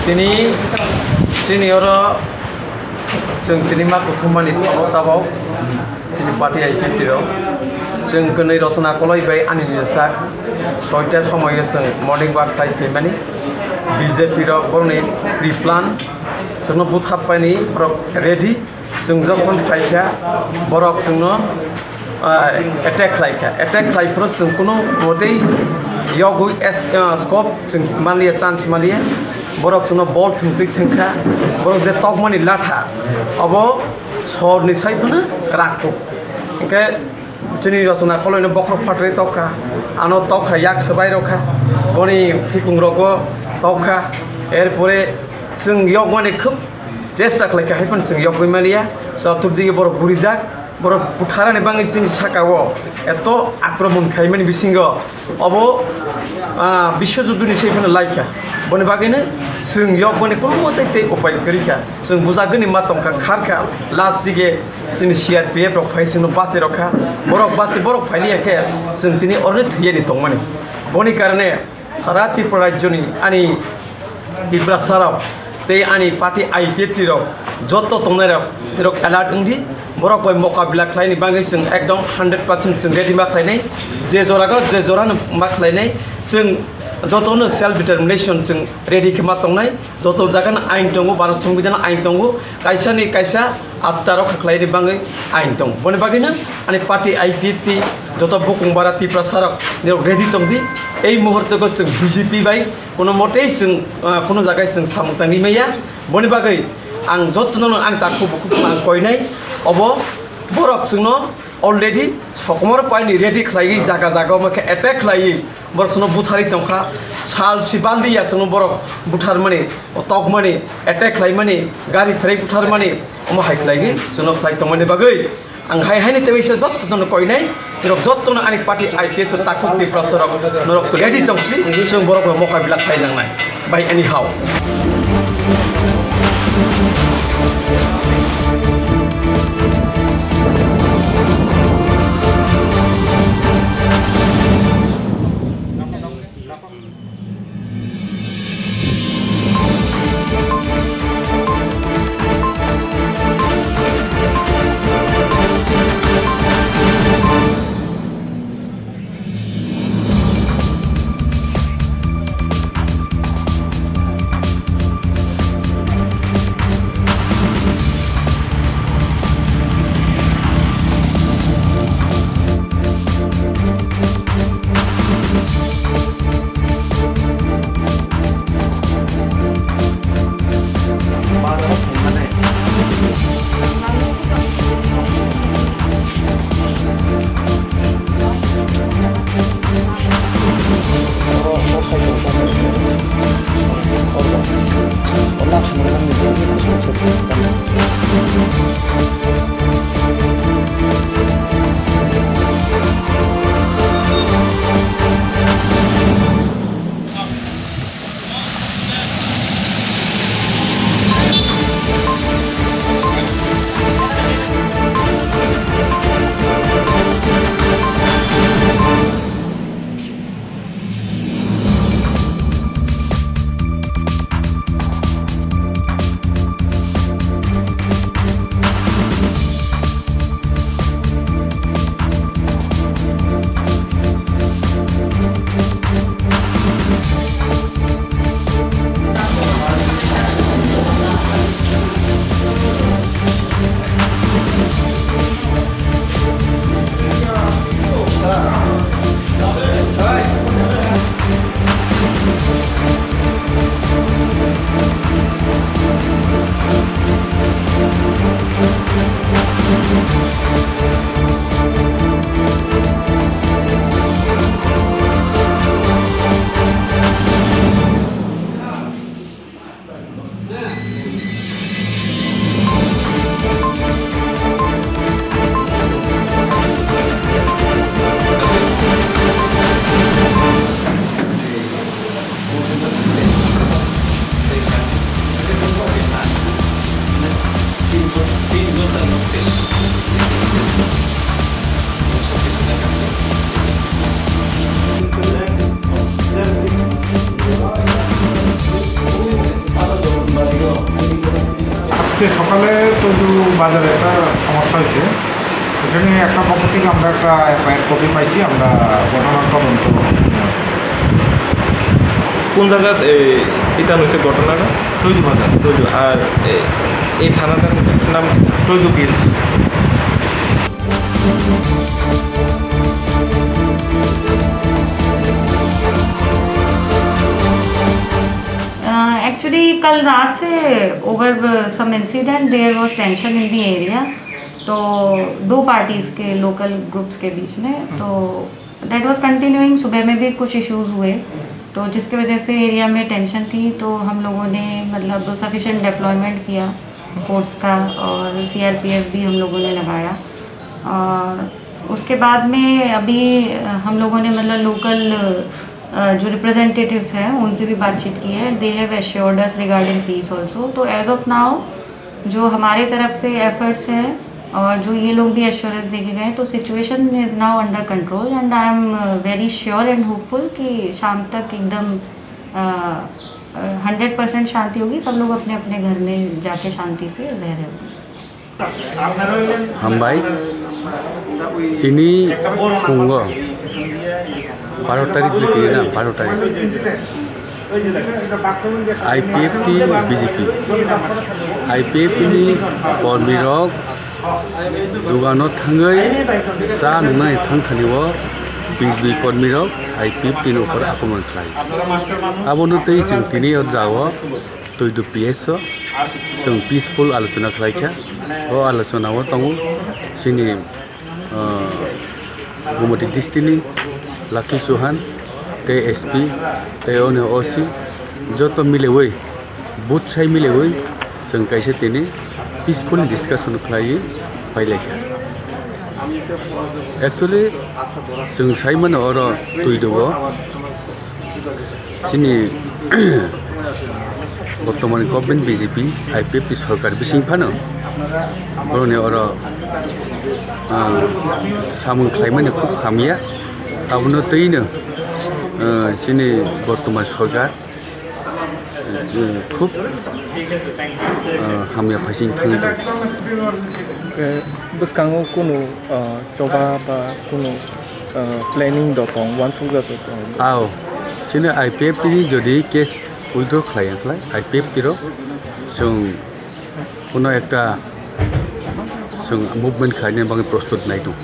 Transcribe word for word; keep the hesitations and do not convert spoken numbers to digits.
Tini, chini oro chwng tini ma kuthumani tongo tabok. Chini party I P T rok. Chwng kwnwi Rachana Koloi bai ani ni sak soita somoyo chwng morning walk khlai phaimani. B J P rok borokni pre-plan, chwngno butharpaini borok ready. Chwng jokhon khlaikha, borok chwngno, ah, attack khlaikha. Attack khlai phuru chwng kunu motei yogwi es-, ah, scope chwng manliya, chance manliya. Borok chwngno bol thwngtwi thwngkha. Borok je tokmani latha, obo sorni sai phano rakuk. Hinkhe chini Rachana Koloino bokhorok phatrwi tokkha, ano tokkha, yak swbai rokha, boni phikungrogo tokkha. Erpore chwng yokmani khub chesta khlaikha, hai phano chwng yokgwi maliya. Choturdige borok gurijak, borok butharani bagwi chini sakao eto akromon khaimani bisingo. Obo, ah, biswa juddhoni se phano laikha. Boni bagwino chwng yokmani kono motei tei upai kwrwikha. Chwng bujagwini ma tongkha, kharkha. Last dige chini C R P F rok phai chwngno bachi rokha. Borok bachi borok phailiya khe chwng tini oroni thwiyani tongmani. Boni karone sara Tripura rajyoni ani Tiprasa rok tei ani party I P F T rok, joto tongnai rok, rok alert wngdi. Borok bai mokabila khlaini bagwi chwng ekdom hundred percent chwng ready ma khlainai. Je jorago je jorano ma khlainai, chwng jotono self determination chwng ready khe ma tongnai. Joto jagano ain tongo, Bharat Songbidan ain tongo, kaisa ni kaisa atta rokha khlaini bagwi ain tongo. Boni bagwino ani party I P F T joto bukung bara Tiprasa rok nirok ready tongdi. Ei muhurtogo chwng B J P bai Kono motei chwng, ah, kono jaga chwng samung tangwi maya. Boni bagwi ang jotono ang takhuk bukhuk ang koinai. Obo borok chwngno already sokomor paini ready khlaiwi jaga jaga omo khe attack khlaiwi borok chwngno butharwi tongkha. Sal si baldi ya chwngno borok butharmani, tokmani, attack khlaimani, gari pherai butharmani omo hai khlaiwi chwngno khlai tongmani bagwi. Ang hai haini teisa jotono koinai, norok jotono ani party I P F T takhuk Tiprasa rok norok ready tongsi, chwng borok bai mokabila khlai nangnai. By anyhow. আসলে তৈজু বাজারে একটা সমস্যা হয়েছে, এটা নিয়ে একটা পক্ষ থেকে আমরা একটা এফআইআর কপি পাইছি, আমরা ঘটনার তদন্ত। কোন জায়গাত এই ইটা হয়েছে ঘটনাটা? তৈজু বাজার। তৈজু। আর এ-, এই থানাটার নাম? তৈজু পিএস। एक्चुअली कल रात से over some incident, there was tension in the area. तो दो पार्टीज के, लोकल ग्रुप्स के बीच में, तो दैट वाज कंटिन्यूइंग। सुबह में भी कुछ इश्यूज हुए, तो जिसकी वजह से एरिया में टेंशन थी, तो हम लोगों ने, मतलब, सफिशिएंट डिप्लॉयमेंट किया फोर्स का, और सीआरपीएफ भी हम लोगों ने लगाया। और उसके बाद में अभी, अ, हम लोगों ने, मतलब, लोकल, अ, जो रिप्रेजेंटेटिव्स हैं, उनसे भी बातचीत की है। They have assured us regarding peace also। तो एज ऑफ नाउ जो हमारे तरफ से एफर्ट्स हैं और जो ये लोग भी एश्योरेंस देके गए, तो situation is now under control and I am very sure and hopeful कि शाम तक एकदम हंड्रेड परसेंट शांति होगी, सब लोग अपने अपने घर में जाके शांति से रह रहे होंगे। Hambai, tini phungo baro tarik le tini na, baro tarik. IPFT, BJP, IPFT ni kormi rok dogano thangwi cha nungnai thangthani o BJP kormi rok IPFT ni upor akromon khlai. Abono twi chwng tini o jagao Twidu P S o chwng peaceful alochona khlai kha. O alochona o tongo chini, ah, Gumoti district ni Lucky Chauhan tei S P tei oni O C joto miliwi, both side miliwi chwng kaisa tini peaceful discussion khlaiwi pailai kha. Actually, chwng sai mano oro Twidu o chini bortoman government BJP, IPFT sorkar bising phano boroni oro, ah, samung khlaimani khub hamya. Abono twino, ah, chini bortoman sorkar, ah, khub, ah, hamya phaising thangwi tongo. Eh, bwskango kunu, ah, choba ba kunu, ah, planning do tong, uansukjak do tong? Ao, chini IPFT ni jodi case withdraw khlai ya khlai, IPFT rok chwng kuno ekta chwng movement khlaina bagwi prostut nai tongo.